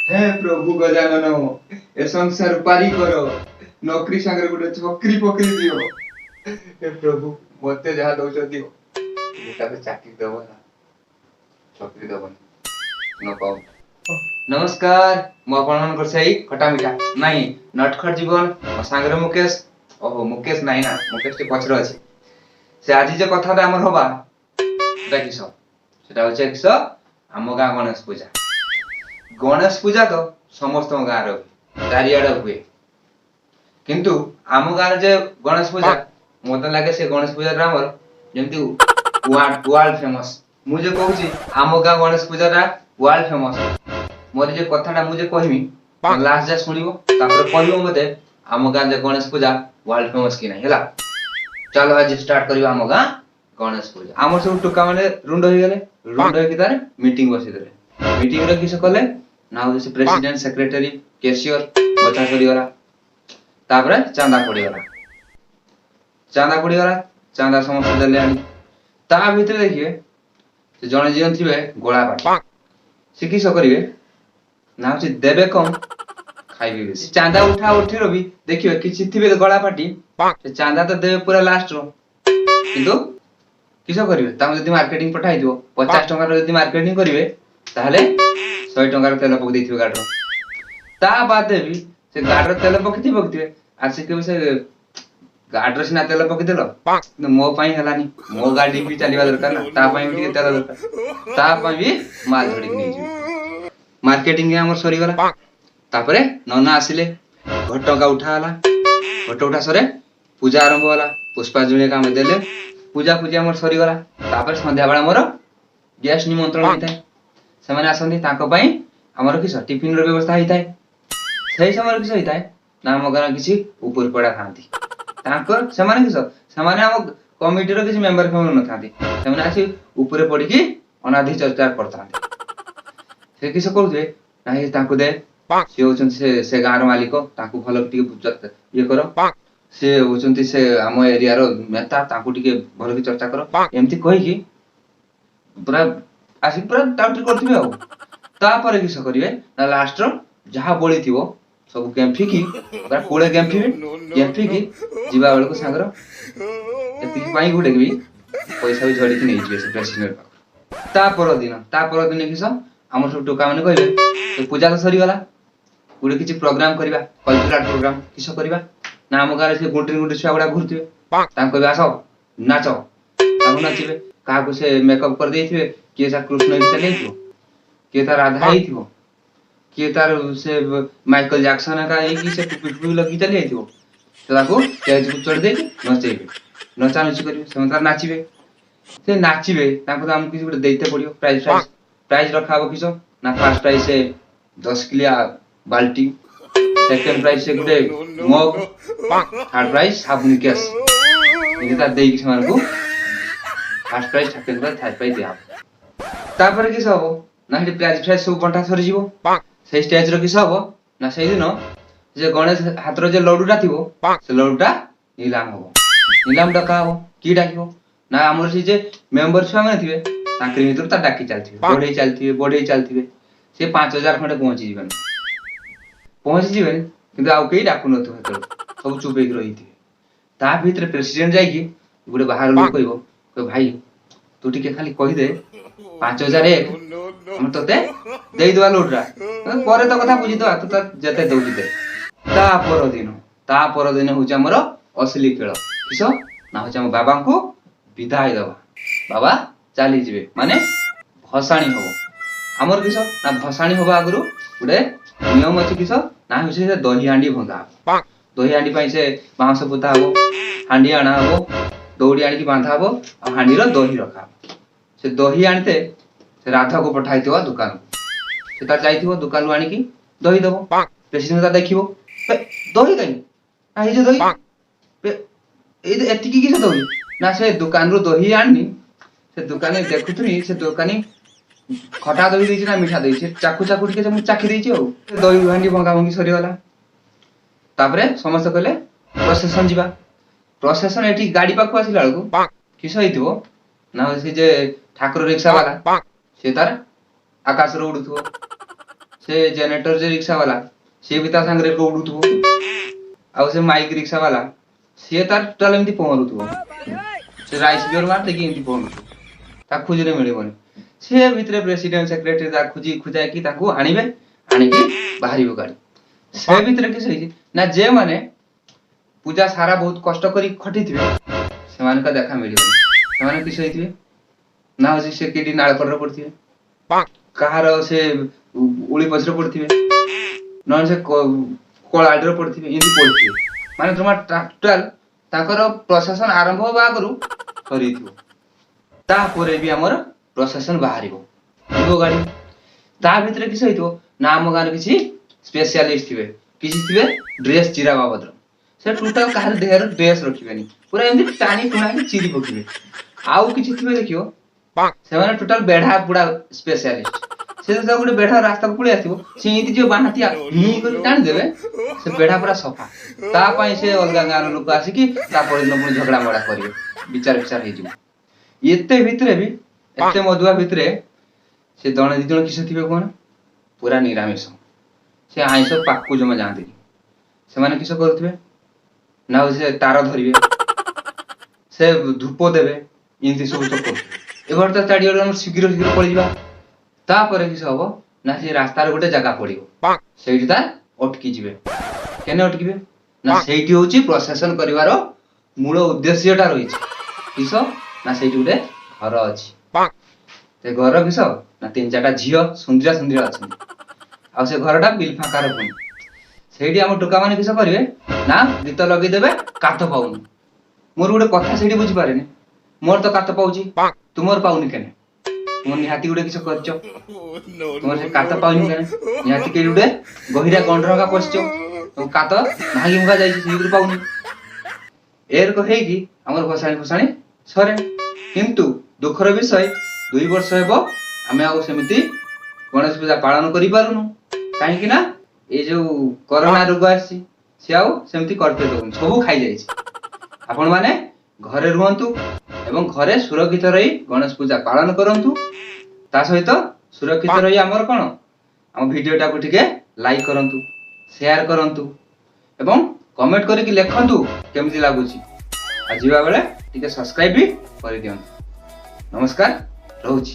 ହେ ପ୍ରଭୁ ଗଜାନନ, ଏ ସଂସାର ପାରି କର, ନୌକରି ସାଙ୍ଗରେ ଗୋଟେ ଛକରି ପକେଇ ଦିଅ। ହେ ପ୍ରଭୁ, ମତେ ଯାହା ଦଉଛ ଦିଅ, ତାକୁ ଚାକିରି ଦବ ନା ଛକରି ଦବନି ନ ପାଉ। ନମସ୍କାର, ମୁଁ ଆପଣମାନଙ୍କର ସେଇ ଖଟା ମିଠା ନାଇଁ ନଟଖଟ ଜୀବନ, ମୋ ସାଙ୍ଗରେ ମୁକେଶ। ଓହୋ, ମୁକେଶ ନାଇଁ ନା, ମୁକେଶ ଟିକେ ପଛରେ ଅଛି ସେ। ଆଜି ଯେ କଥାଟା ଆମର ହବା ସେଟା କିସ? ସେଟା ହଉଛି କିସ, ଆମ ଗାଁ ଗଣେଶ ପୂଜା। ଗଣେଶ ପୂଜା ତ ସମସ୍ତଙ୍କ ଗାଁରେ ହୁଏ, ଚାରିଆଡେ ହୁଏ, କିନ୍ତୁ ଆମ ଗାଁରେ ଯେ ଗଣେଶ ପୂଜା, ମତେ ଲାଗେ ସେ ଗଣେଶ ପୂଜାଟା ଆମର ଯେମିତି ୱାର୍ଲଡ ଫେମସ। ମୁଁ ଯେ କହୁଛି ଆମ ଗାଁ ଗଣେଶ ପୂଜାଟା ୱାର୍ଲଡ ଫେମସ, ମୋର ଯେ କଥାଟା ମୁଁ ଯେ କହିବି, ଲାଷ୍ଟ ଯାଏ ଶୁଣିବ, ତାପରେ କହିବ ମତେ ଆମ ଗାଁ ଯେ ଗଣେଶ ପୂଜା ୱାର୍ଲଡ ଫେମସ କି ନାହିଁ। ହେଲା, ଚାଲ ଆଜି ଷ୍ଟାର୍ଟ କରିବା ଆମ ଗାଁ ଗଣେଶ ପୂଜା। ଆମର ସବୁ ଟୋକା ମାନେ ରୁଣ୍ଡ ହେଇଗଲେ। ରୁଣ୍ଡ ହେଇକି ତାରେ ମିଟିଂ ବସେଇଦେଲେ। ମିଟିଂ ରେ କିସ କଲେ ନା ହଉଛି ସେ ପ୍ରେସିଡେଣ୍ଟ, ସେକ୍ରେଟାରୀ, କ୍ୟାସିୟର ବଛା ସରିଗଲା। ତାପରେ ଚାନ୍ଦା ପଡିଗଲା, ଚାନ୍ଦା ପଡିଗଲା, ଚାନ୍ଦା ସମସ୍ତେ ଦେଲେ ଆଣି। ତା ଭିତରେ ଦେଖିବେ ସେ ଜଣେ ଯିଏ ଥିବେ ଗୋଳା ପାଟି, ସେ କିସ କରିବେ ନା ହଉଛି ଦେବେ କମ, ଖାଇବେ ବେଶୀ। ଚାନ୍ଦା ଉଠା ଉଠିର ବି ଦେଖିବେ କିଛି ଥିବେ ଗଳା ପାଟି, ସେ ଚାନ୍ଦା ତ ଦେବେ ପୁରା ଲାଷ୍ଟ ର, କିନ୍ତୁ କିସ କରିବେ, ତାଙ୍କୁ ଯଦି ମାର୍କେଟିଂ ପଠା ହେଇଥିବ, 50 ଟଙ୍କାର ଯଦି ମାର୍କେଟିଂ କରିବେ, ତାହେଲେ 100 ଟଙ୍କାର ତେଲ ପକେଇ ଦେଇଥିବେ ଗାଡିର। ତା ବାଦେ ବି ସେ ଗାଡିର ତେଲ ପକେଇଥିବେ ପକେଇଥିବେ, ଆସିକି ସେ ଗାଡିର ସିନା ତେଲ ପକେଇଦେଲ, କିନ୍ତୁ ମୋ ପାଇଁ ହେଲାନି। ମୋ ଗାଡି ବି ଚାଲିବା ଦରକାର ନା, ତା ପାଇଁ ବି ଟିକେ ତେଲ ଦରକାର, ତା ପାଇଁ ବି ମାଲ ଝଡିକି ନେଇଯିବେ। ମାର୍କେଟିଂ ଆମର ସରିଗଲା। ତାପରେ ନନା ଆସିଲେ, ଘଟଙ୍କା ଉଠା ହେଲା। ଘଟ ଉଠା ସରେ ପୂଜା ଆରମ୍ଭ ହେଲା। ପୁଷ୍ପାଞ୍ଜଳି ଆମେ ଦେଲେ, ପୂଜା ପୂଜି ଆମର ସରିଗଲା। ତାପରେ ସନ୍ଧ୍ୟାବେଳେ ଆମର ଗେଷ୍ଟ ନିମନ୍ତ୍ରଣ ହେଇଥାଏ। ସେମାନେ ଆସନ୍ତି, ତାଙ୍କ ପାଇଁ ଆମର କିସ ଟିଫିନର ବ୍ୟବସ୍ଥା ହେଇଥାଏ। ସେଇ ସମୟରେ କିସ ହେଇଥାଏ ନା ଆମ ଗାଁରେ କିଛି ଉପରି ପଡା ଥାନ୍ତି ତାଙ୍କର। ସେମାନେ କିସ, ସେମାନେ ଆମ କମିଟିର କିଛି ମେମ୍ବର ଫେମ୍ବର ନଥାନ୍ତି। ସେମାନେ ଆସି ଉପରେ ପଡିକି ଅନାଧି ଚର୍ଚ୍ଚା କରିଥାନ୍ତି। ସେ କିସ କରୁଥିବେ ନାହିଁ, ତାଙ୍କୁ ଦେ, ସିଏ ହଉଛନ୍ତି ସେ ଗାଁର ମାଲିକ, ତାଙ୍କୁ ଭଲ ଟିକେ ଇଏ କର, ସେ ହଉଛନ୍ତି ସେ ଆମ ଏରିଆର ନେତା, ତାଙ୍କୁ ଟିକେ ଭଲକି ଚର୍ଚ୍ଚା କର। ଏମିତି କହିକି ପୁରା ଆସିକି ପୁରା ଟାଉଟରି କରୁଥିବେ। ଆଉ ତାପରେ କିସ କରିବେ ନା ଲାଷ୍ଟର ଯାହା ବଳିଥିବ ସବୁ ଗେମ୍ଫିକି ପୁରା କୋଳେ ଗେମ୍ଫିବେ। ଗେମ୍ଫିକି ଯିବା ବେଳକୁ ସାଙ୍ଗର ଏତିକି ପାଇଁ ଗୋଟେ ବି ପଇସା ବି ଝଡିକି ନେଇଯିବେ ସେ ପ୍ରେସିଡେଣ୍ଟ ପାଖରୁ। ତା ପରଦିନ କିସ, ଆମର ସବୁ ଟୋକା ମାନେ କହିବେ, ପୂଜା ତ ସରିଗଲା, ଗୋଟେ କିଛି ପ୍ରୋଗ୍ରାମ କରିବା, କଲଚରାଲ ପ୍ରୋଗ୍ରାମ। କିସ କରିବା ନା ଆମ ଗାଁରେ ସେ ଗୁଣ୍ଡି ଗୁଣ୍ଡି ଛୁଆ ଗୁଡା ଘୁରୁଥିବେ, ତାଙ୍କୁ କହିବେ ଆସ ନାଚ। ତାଙ୍କୁ ନାଚିବେ, କାହାକୁ ସେ ମେକଅପ୍ କରିଦେଇଥିବେ, କିଏ ତା କୃଷ୍ଣ ହେଇକି ଚାଲି ଯାଇଥିବ, କିଏ ତା ରାଧା ହେଇଥିବ, କିଏ ତାର ସେ ମାଇକେଲ ଜାକସନ ଏକା ହେଇକି ସେ ଟୁପି ଫୁପି ଲଗେଇ ଚାଲି ଯାଇଥିବ। ସେ ତାକୁ ଷ୍ଟେଜକୁ ଚଢି ଦେଇକି ନଚେଇବେ, ନଚାନଚି କରିବେ। ସେମାନେ ତାର ନାଚିବେ, ସେ ନାଚିବେ, ତାଙ୍କୁ ତ ଆମକୁ କିଛି ଗୋଟେ ଦେଇତେ ପଡିବ, ପ୍ରାଇଜ। ଫ୍ରାଇଜ ପ୍ରାଇଜ ରଖା ହବ। କିସ ନା ଫାର୍ଷ୍ଟ ପ୍ରାଇଜ ସେ 10 କିଲିଆ ବାଲ୍ଟି, ସେକେଣ୍ଡ ପ୍ରାଇଜ ସେ ଗୋଟେ ମଗ, ଥାର୍ଡ ପ୍ରାଇଜ ସାବୁନ କେସ୍। ଏମିତି ତାର ଦେଇକି ସେମାନଙ୍କୁ first prize, second prize, third prize ଦିଆହବ। ତାପରେ କିସ ହବ ନା ସେଠି ପ୍ରାଇଜ ଫ୍ରାଇଜ ସବୁ ବଣ୍ଟା ସରିଯିବ। ସେଇ ଷ୍ଟେଜର କିସ ହବ ନା ସେଇଦିନ ଯେ ଗଣେଶ ହାତର ଯେ ଲଡୁଟା ଥିବ, ସେ ଲଡୁଟା ନିଲାମ ହବ। ନିଲାମ ଡକା ହବ। କିଏ ଡାକିବ ନା ଆମର ସେ ଯେ ମେମ୍ବର ଛୁଆ ମାନେ ଥିବେ, ତାଙ୍କରି ଭିତରୁ ତା ଡାକି ଚାଲିଥିବେ, ବଢେଇ ଚାଲିଥିବେ, ବଢେଇ ଚାଲିଥିବେ, ସେ 5000 ଖଣ୍ଡେ ପହଞ୍ଚିଯିବେନି, ପହଞ୍ଚିଯିବେନି, କିନ୍ତୁ ଆଉ କେହି ଡାକୁନଥିବ। ସେତେବେଳେ ସବୁ ଚୁପ୍ ହେଇକି ରହିଥିବେ। ତା ଭିତରେ ପ୍ରେସିଡେଣ୍ଟ ଯାଇକି ଗୋଟେ ବାହାର ଲୋକ କହିବ, କହିବ, ଭାଇ, ତୁ ଟିକେ ଖାଲି କହିଦେ 5001, ଆମେ ତତେ ଦେଇଦବା ଲଡୁଟା, ପରେ ତ କଥା ବୁଝିଦବା, ତୁ ତ ଯେତେ ଦଉଛୁ ଦେ। ତା ପରଦିନ ହଉଛି ଆମର ଅସଲି ଖେଳ। କିସ ନା ହଉଛି ଆମ ବାବାଙ୍କୁ ବିଦାୟ ଦବା। ବାବା ଚାଲିଯିବେ, ମାନେ ଭସାଣି ହବ ଆମର। କିସ ନା ଭସାଣି ହବା ଆଗରୁ ଗୋଟେ ନିୟମ ଅଛି। କିସ ନା ହଉଛି ସେ ଦହି ହାଣ୍ଡି ଭଙ୍ଗା ହବ। ଦହି ହାଣ୍ଡି ପାଇଁ ସେ ବାଉଁଶ ପୋତା ହବ, ହାଣ୍ଡି ଆଣା ହବ, ଦଉଡ଼ି ଆଣିକି ବାନ୍ଧା ହବ ଆଉ ହାଣ୍ଡିର ଦହି ରଖା ହବ। ସେ ଦହି ଆଣିତେ ସେ ରାଧାକୁ ପଠା ହେଇଥିବ ଦୋକାନକୁ। ସେ ତାର ଯାଇଥିବ, ଦୋକାନରୁ ଆଣିକି ଦହି ଦବ। ପ୍ରେସିଡେଣ୍ଟ ତା ଦେଖିବ, ଦହି କାହିଁ ନା ଏଇ ଯେ ଦହି, ଏଇ ଏତିକି କିସ ଦହି? ନା ସେ ଦୋକାନରୁ ଦହି ଆଣିନି, ସେ ଦୋକାନୀ ଦେଖୁଥିଲି, ସେ ଦୋକାନୀ ଖଟା ଦହି ଦେଇଛି ନା ମିଠା ଦେଇଛି, ଚାଖୁ ଚାଖୁ ଟିକେ ମୁଁ ଚାଖି ଦେଇଛି। ଆଉ ଦହି ହାଣ୍ଡି ଭଙ୍ଗା ଭଙ୍ଗି ସରିଗଲା। ତାପରେ ସମସ୍ତେ କହିଲେ ପ୍ରସେସନ ଯିବା। ପ୍ରସେସନ ଏଠି ଗାଡି ପାଖକୁ ଆସିଲା ବେଳକୁ କିସ ହେଇଥିବ ନା ସେ ଯେ ଠାକୁର ରିକ୍ସା ବାଲା, ସେ ତାର ଆକାଶରେ ଉଡୁଥିବ। ସେ ଜେନେରେଟର ଯେ ରିକ୍ସା ବାଲା ସିଏ ବି ତା ସାଙ୍ଗରେ ଦୌଡୁଥିବ, ଆଉ ସେ ମାଇକ୍ ରିକ୍ସା ବାଲା ସିଏ ତାର ଟୋଟାଲ ଏମିତି ପହଁରୁଥିବ, ସେ ରାଇସ୍ ବିୟର ମାରିଦେଇକି ଏମିତି ପହଁରୁଥିବ, ତାକୁ ଖୋଜିଲେ ମିଳିବନି। ସେ ଭିତରେ ପ୍ରେସିଡେଣ୍ଟ ସେକ୍ରେଟାରୀ ତାକୁ ଖୋଜି ଖୋଜାଇକି ତାକୁ ଆଣିବେ, ଆଣିକି ବାହାରିବ ଗାଡି। ସେ ଭିତରେ କିସ ହେଇଛି ନା, ଯେମାନେ ପୂଜା ସାରା ବହୁତ କଷ୍ଟ କରି ଖଟିଥିବେ ସେମାନଙ୍କ ଦେଖା ମିଳିବନି। ସେମାନେ କିସ ହେଇଥିବେ ନା, ହଉଛି ସେ କେଠି ନାଳ କଡ଼ରେ ପଡିଥିବେ, କାହାର ସେ ଉଳି ପଛରେ ପଡିଥିବେ, ନହେଲେ ସେ କଳାଆଡିରେ ପଡିଥିବେ, ଏମିତି ପଡିଥିବେ। ମାନେ ତୁମର ଟୋଟାଲ ତାଙ୍କର ପ୍ରଶାସନ ଆରମ୍ଭ ହବା ଆଗରୁ ସରିଥିବ। ତାପରେ ବି ଆମର ପ୍ରଶାସନ ବାହାରିବ, ଯିବ ଗାଡି। ତା ଭିତରେ କିସ ହେଇଥିବ ନା, ଆମ ଗାଁରେ କିଛି ସ୍ପେଶିଆଲିଷ୍ଟ ଥିବେ, କିଛି ଥିବେ ଡ୍ରେସ ଚିରା ବାବଦର। ସେ ଟୋଟାଲ କାହାର ଦେହରେ ଡ୍ରେସ ରଖିବେନି, ପୁରା ଏମିତି ଟାଣି ଟୁଣାକି ଚିରି ପକେଇବେ। ଆଉ କିଛି ଥିବେ ଦେଖିବ, ସେମାନେ ଟୋଟାଲ ବେଢା ପୁଡା ସ୍ପେଶିଆଲିଷ୍ଟ। ସେ ଯେତେବେଳେ ଗୋଟେ ବେଢା ରାସ୍ତାକୁ ପଳେଇ ଆସିବ, ସେ ଏମିତି ଯିବ ବାହାନ୍ତି ହିଁ କରି ଟାଣିଦେବେ, ସେ ବେଢା ପୁରା ସଫା। ତା ପାଇଁ ସେ ଅଲଗା ଗାଁର ଲୋକ ଆସିକି ତା ପରଦିନ ପୁଣି ଝଗଡା ମଗଡା କରିବେ, ବିଚାର ବିଚାର ହେଇଯିବ। ଏତେ ଭିତରେ ବି, ଏତେ ମଦୁଆ ଭିତରେ ସେ ଜଣେ ଦି ଜଣ କିସ ଥିବେ କଣ, ପୁରା ନିରାମିଷ, ସେ ଆଇଁଷ ପାଖକୁ ଜମା ଯାଆନ୍ତିନି। ସେମାନେ କିସ କରୁଥିବେ ନା, ହଉଛି ସେ ତାର ଧରିବେ, ସେ ଧୂପ ଦେବେ, ଏମିତି ସବୁ ତ କରୁଥିବେ। ଏବାର ତ ଚାରିଆଡୁ ଆମର ଶୀଘ୍ର ଶୀଘ୍ର ପଳେଇଯିବା। ତାପରେ କିସ ହବ ନା, ସେ ରାସ୍ତାରେ ଗୋଟେ ଜାଗା ପଡିବ, ସେଇଠି ତା ଅଟକି ଯିବେ। କେନେ ଅଟକିବେ ନା, ସେଇଠି ହଉଛି ପ୍ରଶାସନ କରିବାର ମୂଳ ଉଦ୍ଦେଶ୍ୟଟା ରହିଛି। କିସ ନା, ସେଇଠି ଗୋଟେ ଘର ଅଛି। ସେ ଘର କିସ ନା, ତିନି ଚାରିଟା ଝିଅ ସୁନ୍ଦରିଆ ସୁନ୍ଦରିଆ ଅଛନ୍ତି, ଆଉ ସେ ଘରଟା ବିଲ ଫାଙ୍କାର ପୁଣି। ସେଇଠି ଆମ ଟୋକା ମାନେ କିସ କରିବେ ନା, ଗୀତ ଲଗେଇଦେବେ, କାତ ପାଉନି। ମୋର ଗୋଟେ କଥା ସେଇଠି ବୁଝିପାରେନି, ମୋର ତ କାତ ପାଉଛି, ତୁମର ପାଉନି କେନେ? ତୁମର ନିହାତି ଗୋଟେ କିଛି କରିଛ, ତୁମର ସେ କାତ ପାଉନି କେନେ? ନିହାତି କେହି ଗୋଟେ ଗହିରା ଗଣ୍ଡରଗା ପଶିଛ, ତମ କାତ ଭାଙ୍ଗି ଭୁଙ୍ଗା ଯାଇଛି, ସେଇଥିରୁ ପାଉନି। ଏରକ ହେଇକି ଆମର ଭସାଣି ଫସାଣି ସରେ। କିନ୍ତୁ ଦୁଃଖର ବିଷୟ, 2 ବର୍ଷ ହେବ ଆମେ ଆଉ ସେମିତି ଗଣେଶ ପୂଜା ପାଳନ କରିପାରୁନୁ। କାହିଁକି ନା ଏଇ ଯୋଉ କରୋନା ରୋଗ ଆସିଛି, ସେ ଆଉ ସେମିତି କରିତେ ଦଉନି, ସବୁ ଖାଇଯାଇଛି। ଆପଣମାନେ ଘରେ ରୁହନ୍ତୁ ଏବଂ ଘରେ ସୁରକ୍ଷିତ ରହି ଗଣେଶ ପୂଜା ପାଳନ କରନ୍ତୁ। ତା ସହିତ ସୁରକ୍ଷିତ ରହି ଆମର କଣ, ଆମ ଭିଡିଓଟାକୁ ଟିକେ ଲାଇକ୍ କରନ୍ତୁ, ସେୟାର କରନ୍ତୁ ଏବଂ କମେଣ୍ଟ କରିକି ଲେଖନ୍ତୁ କେମିତି ଲାଗୁଛି। ଆଉ ଯିବା ବେଳେ ଟିକେ ସବସ୍କ୍ରାଇବ ବି କରିଦିଅନ୍ତୁ। ନମସ୍କାର, ରହୁଛି।